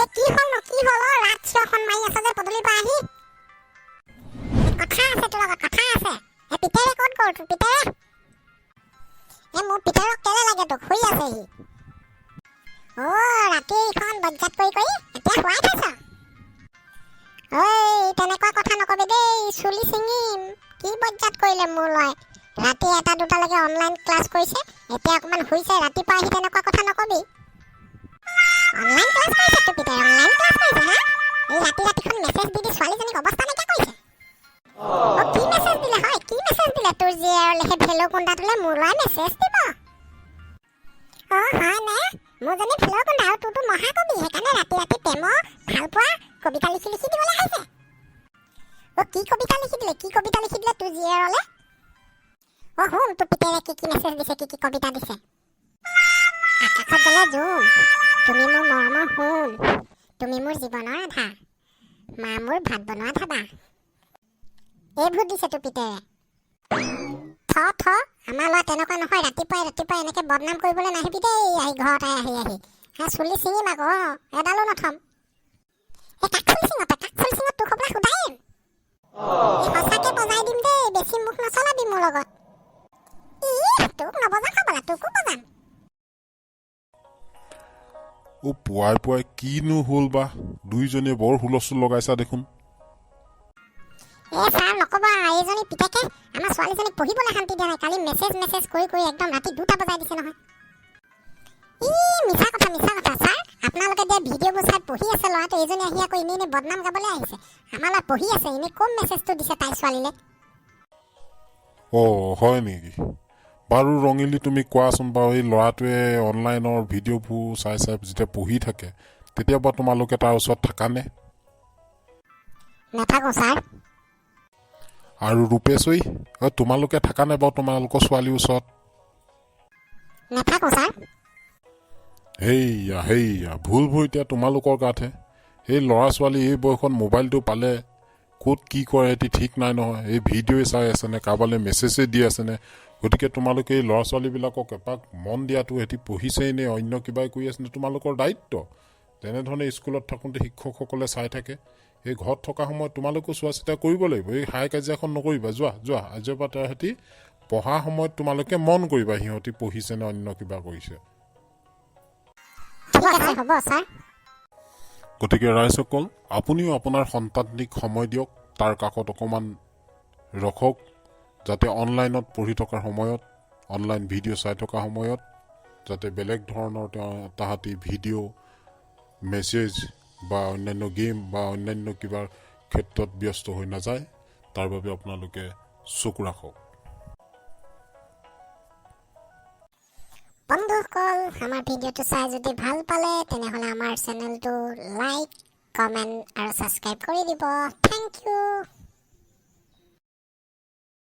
এই কি হ'ল নো, কি হ'ল? অ ৰাত চিঞৰখন মাৰি আছ যে পদূলিৰ পৰা আহি। কথা আছে তোৰ লগত, কথা আছে। এই পিতেৰে ক'ত গ'ল তোৰ পিতেৰে? এই মোৰ পিতেৰক কেলে লাগে তোক? শুই আছে সি। অ ৰাতি এইখন বজ্জাত কৰি কৰি এতিয়া শুৱাই থৈছ। ঐ, তেনেকুৱা কথা নকবি দেই, চুলি ছিঙিম। কি বজ্জাত কৰিলে মোৰ ল'ৰাই? ৰাতি এটা দুটালৈকে অনলাইন ক্লাছ কৰিছে, এতিয়া অকণমান শুইছে। ৰাতিপুৱা আহি তেনেকুৱা কথা নকবি। অনলাইন ক্লাছ কৰিছে তোৰ পিতাই? অনলাইন ক্লাছ কৰিছে হা? এই ৰাতি ৰাতিখন মেছেজ দি দি ছোৱালীজনীক অৱস্থা নাইকিয়া কৰিছে। অ কি মেছেজ দিলে হয়? কি মেছেজ দিলে তোৰ জীয়েৰলে? সেই ভেলৌ কুন্দাটোলে মোৰ ল'ৰাই মেছেজ দিব? অ হয় নে? মোৰজনী ভেলৌ কুন্দা আৰু তোৰতো মহাকবি, সেইকাৰণে ৰাতি ৰাতি প্ৰেমৰ ভালপোৱা কবিতা লিখি লিখি দিবলৈ আহিছে। অ কি কবিতা লিখি দিলে? কি কবিতা লিখি দিলে তোৰ জীয়েৰলে? অ শুন, তোৰ পিতেৰে কি কি মেছেজ দিছে, কি কি কবিতা দিছে। আকাশত জ্বলে জোন, তুমি মোৰ মৰমৰ সোণ, তুমি মোৰ জীৱনৰ আধা, মা মোৰ ভাত বনোৱা ধাবা, এইবোৰ দিছে তোৰ পিতেৰে। থ থ, আমাৰ ল'ৰা তেনেকুৱা নহয়। ৰাতিপুৱাই ৰাতিপুৱাই এনেকৈ বদনাম কৰিবলৈ নাহিবি দেই। আহি ঘৰত আহি আহি হা চুলি ছিঙিম আকৌ। অ এডালো নথম। এই কাক চুলি ছিঙ তই? কাক চুলি ছিঙ? তোক হ'বলা সোধাইম। এই সঁচাকে বজাই দিম দেই, বেছি মুখ নচলাবি মোৰ লগত। ই তোক নবজাম হ'বলা, তোকো বজাম। অ পুৱাই পুৱাই কিনো হ'ল বা? দুইজনীয়ে বৰ হুলস্থুল লগাইছা দেখোন। এই ছাৰ, নক'ব, এইজনী পিতেকে আমাৰ ছোৱালীজনীক পঢ়িবলৈ শান্তি দিয়া নাই। কালি মেছেজ মেছেজ কৰি কৰি একদম ৰাতি 2টা বজাই দিছে নহয়। ই মিছা কথা, মিছা কথা ছাৰ। আপোনালোকে দিয়া ভিডিঅ'বোৰ চাই পঢ়ি আছে ল'ৰাটো। এইজনী আহি আকৌ এনেই এনেই বদনাম গাবলৈ আহিছে। আমাৰ ল'ৰা পঢ়ি আছে, এনেই কম মেছেজটো দিছে তাইৰ ছোৱালীলে। অ হয় নেকি? বাৰু ৰঙিলী, তুমি কোৱাচোন বাৰু, এই ল'ৰাটোৱে অনলাইনৰ ভিডিঅ'বোৰ চাই চাই যেতিয়া পঢ়ি থাকে, তেতিয়া বাৰু তোমালোকে তাৰ ওচৰত থাকানে? নাথাকোঁ ছাৰ। আৰু ৰূপেশ্বৰী, অ তোমালোকে থাকানে বাৰু তোমালোকৰ ছোৱালীৰ ওচৰত? নাথাকোঁ ছাৰ। হেইয়া হেইয়া, ভুলবোৰ এতিয়া তোমালোকৰ গাতহে। এই ল'ৰা ছোৱালী এই বয়সত মোবাইলটো পালে ক'ত কি কৰে সিহঁতি ঠিক নাই নহয়। এই ভিডিঅ'ই চাই আছেনে, কাৰোবালৈ মেছেজেই দি আছেনে? গতিকে তোমালোকে এই ল'ৰা ছোৱালীবিলাকক এপাক মন দিয়াটো, সিহঁতি পঢ়িছেই নে অন্য কিবাই কৰি আছেনে, তোমালোকৰ দায়িত্ব। তেনেধৰণে স্কুলত থাকোঁতে শিক্ষকসকলে চাই থাকে, এই ঘৰত থকা সময়ত তোমালোকেও চোৱা চিতা কৰিব লাগিব। এই হাই কাজিয়াখন নকৰিবা। যোৱা যোৱা, আজিৰ পৰা তাহাঁতি পঢ়া সময়ত তোমালোকে মন কৰিবা, সিহঁতি পঢ়িছে নে অন্য কিবা কৰিছে। ঠিক আছে, হ'ব ছাৰ। গতিকে ৰাইজসকল, আপুনিও আপোনাৰ সন্তানটিক সময় দিয়ক, তাৰ কাষত অকণমান ৰখক, যাতে অনলাইনত পঢ়ি থকাৰ সময়ত, অনলাইন ভিডিঅ' চাই থকা সময়ত যাতে বেলেগ ধৰণৰ তেওঁ তাহাঁতি ভিডিঅ', মেছেজ বা অন্যান্য গেম বা অন্যান্য কিবাৰ ক্ষেত্ৰত ব্যস্ত হৈ নাযায়, তাৰ বাবে আপোনালোকে চকু ৰাখক। বন্ধুসকল, আমাৰ ভিডিঅ'টো চাই যদি ভাল পালে, তেনেহ'লে আমাৰ চেনেলটো লাইক, কমেণ্ট আৰু ছাবস্ক্ৰাইব কৰি দিব। Thank U.